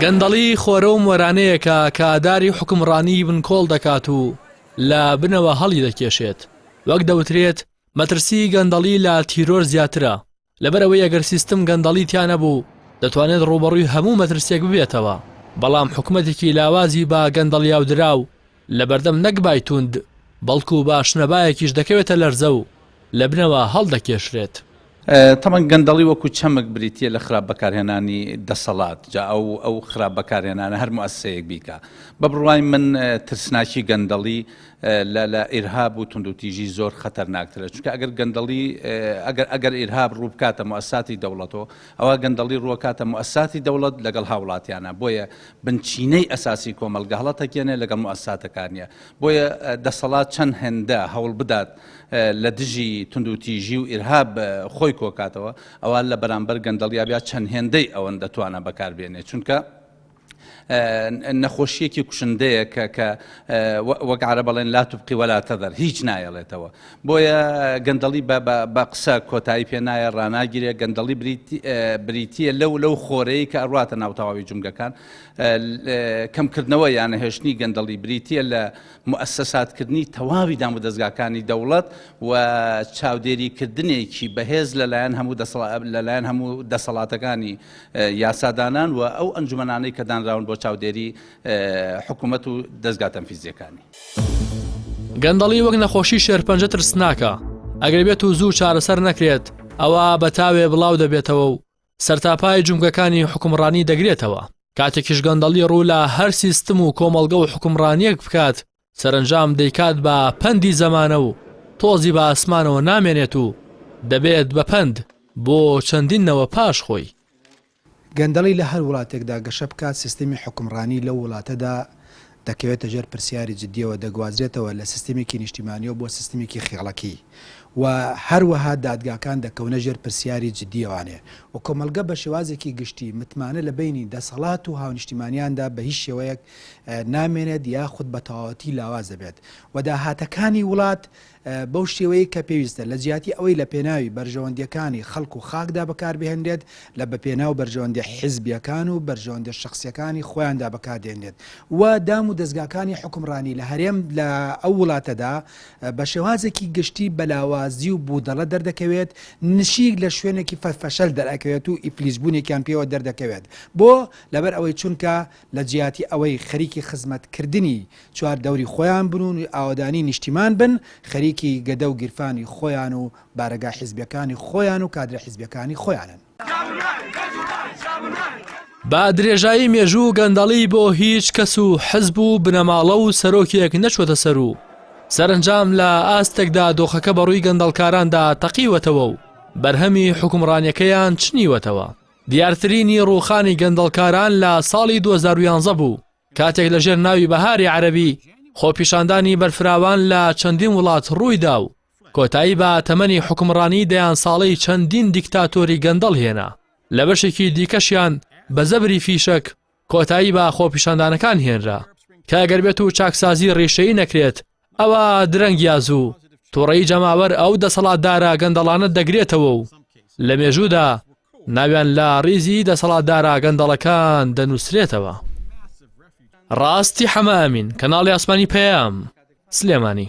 گەندەڵی خۆرە و مۆرانەیەکە کە داری حوکمڕانی بنکۆڵ دەکات و لە بنەوە هەڵی دەکێشێت. وەک دەوترێت مەترسی گەندەڵی لە تیرۆر زیاترە، لەبەرئەوەی ئەگەر سیستم گەندەڵی تیا نەبوو دەتوانێت ڕووبەڕووی هەموو مەترسیەک ببێتەوە، بەڵام حکومەتێکی لاوازی بە گەندەڵیاودراو لەبەردەم نەک بای توند بەڵکو بە شنەبایەکیش دەکەوێتە لەرزە و لە بنەوە هەڵدەکێشرێت. تەبعەن گەندەڵی وەکو چەمک بریتییە لە خراپ بەکارهێنانی دەسەڵات، جا ئەو ئەو خراپ بەکارهێنانە هەر موئەسسەیەک بیکا. بە بڕوای من ترسناکی گەندەڵی لە لە ئیرهاب و توندوتیژی زۆر خەتەرناکترە، چونکە ئەگەر گەندەڵی ئەگەر ئەگەر ئیرهاب ڕوو بکاتە موئەسساتی دەوڵەتەوە، ئەوا گەندەڵی ڕووەکاتە موئەسساتی دەوڵەت لەگەڵ هاوڵاتیانا، بۆیە بنچینەی ئەساسی کۆمەڵگە هەڵەتەکێنێ لەگەڵ موئەسساتەکانیا. بۆیە دەسەڵات چەند هێندە هەوڵبدات لە دژی توندوتیژی و ئیرهاب خۆی کۆکاتەوە، ئەوا لە بەرامبەر گەندەڵیا بیا چەند هێندەی ئەوەندە توانا بەکار بێنێ، چونکە نەخۆشییەکی کوشندەیە کە کە وەک عەرەب ئەڵێن لا تبقی ولا تذر هیچ نایەڵێتەوە. بۆیە گەندەڵی بە قسە کۆتایی پێ نایە، ڕاناگیرێ. گەندەڵی بریتییە لەو لەو خۆرەی کە ئەڕواتە ناو تەواوی جومگەکان. کەمکردنەوە یان نەهێشتنی گەندەڵی بریتییە لە موئەسەساتکردنی تەواوی دامودەزگاکانی دەوڵەت و چاودێریکردنێکی بەهێز لەلایەن هەموو لەلایەن هەموو دەسەڵاتەکانی یاسادانان و ئەو ئەنجومەنانەی کە دانراون بۆ چاودێری حکوومەت و دەزگا تەنفیزیەکانی. گەندەڵی وەک نەخۆشی شێرپەنجە ترسناکە، ئەگەر بێت و زوو چارەسەر نەکرێت ئەوا بە تاوێ بڵاو دەبێتەوە و سەرتاپای جومگەکانی حوکمڕانی دەگرێتەوە. کاتێکیش گەندەڵی ڕوو لە هەر سیستم و کۆمەڵگە و حوکمڕانییەک بکات، سەرەنجام دەیکات بە پەندی زەمانە و تۆزی بە ئاسمانەوە نامێنێت و دەبێت بە پەند بۆ چەندین نەوە پاش خۆی. گەندەڵی لە هەر وڵاتێکدا گەشە بکات، سیستمی حوکمڕانی لەو وڵاتەدا دەکەوێتە ژێر پرسیاری جدییەوە، دەگوازرێتەوە لە سیستمێکی نیشتیمانییەوە بۆ سیستمێکی خێڵەکی و هەروەها دادگاکان دەکەونە ژێر پرسیاری جدییەوانێ و کۆمەڵگە بە شێوازێکی گشتی متمانە لە بەینی دەسەڵات و هاونیشتیمانیاندا بە هیچ شێوەیەک نامێنێت یاخود بە تەواوەتی لاواز دەبێت و داهاتەکانی وڵات بەو شێوەیەی کە پێویستە، لە جیاتی ئەوەی لە پێناوی بەرژەوەندییەکانی خەڵک و خاکدا بەکاربهێنرێت، لە بە پێناو بەرژەوەندیە حیزبییەکان و بەرژەوەندیە شەخسییەکانی خۆیاندا بەکاردێنرێت و دام و دەزگاکانی حوکمڕانی لە هەرێم لە ئەو وڵاتەدا بە شێوازێکی گشتی بە لاوازی و بودەڵە دەردەکەوێت، نشیک لە شوێنێکی فەشەل دەرئەکەوێت و ئیفلیجبوونێکیان پێوە دەردەکەوێت. بۆ؟ لەبەر ئەوەی چونکە لە جیاتی ئەوەی خەریکی خزمەت کردنی چوار دەوری خۆیان بن و ئاوەدانی نیشتیمان بن، خەریکی گەدە و گیرفانی خۆیان و بارەگا حیزبیەکانی خۆیان و کادرە حیزبیەکانی خۆیانن. بە درێژایی مێژوو گەندەڵی بۆ هیچ کەس و حزب و بنەماڵە و سەرۆکێک نەچووەتە سەر و سەرەنجام لە ئاستێکدا دۆخەکە بەڕووی گەندەڵکاراندا تەقیوەتەوە و بەرهەمی حوکمڕانیەکەیان چنیوەتەوە. دیارترینی ڕووخانی گەندەڵکاران لە ساڵی 2011 بوو، کاتێک لەژێر ناوی بەهاری عەرەبی خۆپیشاندانی بەرفراوان لە چەندین وڵات ڕوویدا و کۆتایی بە تەمەنی حوکمڕانی دەیان ساڵەی چەندین دیکتاتۆری گەندەڵ هێنا، لە بەشێکی دیکەشیان بە زەبری فیشەک کۆتایی بە خۆپیشاندانەکان هێنرا، کە ئەگەر بێت و چاکسازی ڕیشەیی نەکرێت ئەوا درەنگ یا زوو توڕەیی جەماوەر ئەو دەسەڵاتدارە گەندەڵانە دەگرێتەوە و لە مێژوودا ناویان لە ڕیزی دەسەڵاتدارە گەندەڵەکان دەنووسرێتەوە. ڕاستی حەمە ئەمین، کەناڵی ئاسمانی پەیام، سلێمانی.